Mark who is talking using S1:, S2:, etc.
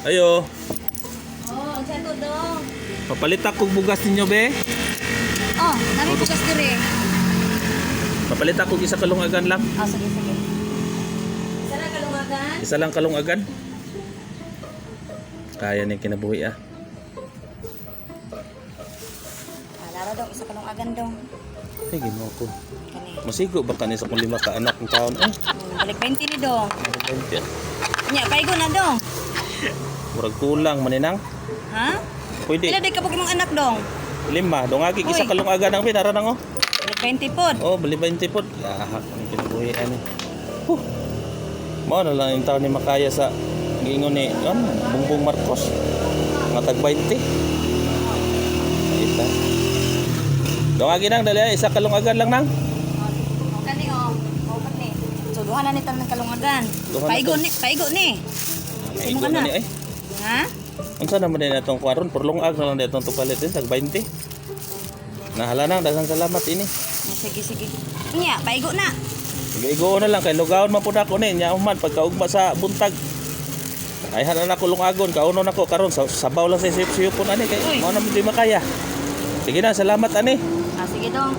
S1: Ayo,
S2: Oh, unsa to, dong?
S1: Papalit ako bugas ninyo, be.
S2: Oh, nami bugas diri.
S1: Papalit ako isa kalungagan lang.
S2: Oh, sige, sige. Isa lang kalungagan?
S1: Isa lang kalungagan. Kaya ni kinabuhi ah.
S2: Ah, lara dong, isa kalungagan, dong.
S1: Ay, Ginoo ko.
S2: Kani.
S1: Masigo ba kani sa kung lima ka anak ng taon? Eh,
S2: Balik 20 ni dong.
S1: 20 ah.
S2: Nya, paigo na, dong.
S1: Murag kulang maninang.
S2: Ha?
S1: Pwede.
S2: Pila di ka imong anak, dong?
S1: Lima. Dungagi isa
S2: Uy.
S1: kalungagan ang be. Nara nang oh.
S2: Balik 20 pod.
S1: Oh, bali 20 pod. Lahak ang kinabuhi ani. Huh. Mao na lang yung taon ni makaya sa giingon ni ano, Bongbong Marcos. Nga tag 20. Ita. Dungagi nang dali ah. Isa kalungagan lang nang.
S2: Oh, kani oh. Oh, kani. So duha na ni tanan kalungagan.
S1: Duha na
S2: Paigo
S1: to.
S2: ni, paigo ni.
S1: Ay,
S2: Imong
S1: na
S2: anak.
S1: ni ay.
S2: Ha?
S1: Unsa naman din atong kuwaron prolongag na lang di atong tupalit din tag 20. Nahala nang, daghang salamat ini.
S2: Oh, sige, sige. Nya, paigo na.
S1: Igo na lang kay lugawon man pud ako ni nya human pagkaugma sa buntag. Ay hanan ako lungagon, kauno nako karon sabaw lang sa siyup-siyupon ani kay
S2: Uy.
S1: mao na di makaya. Sige na, salamat ani.
S2: Ah, sige, dong.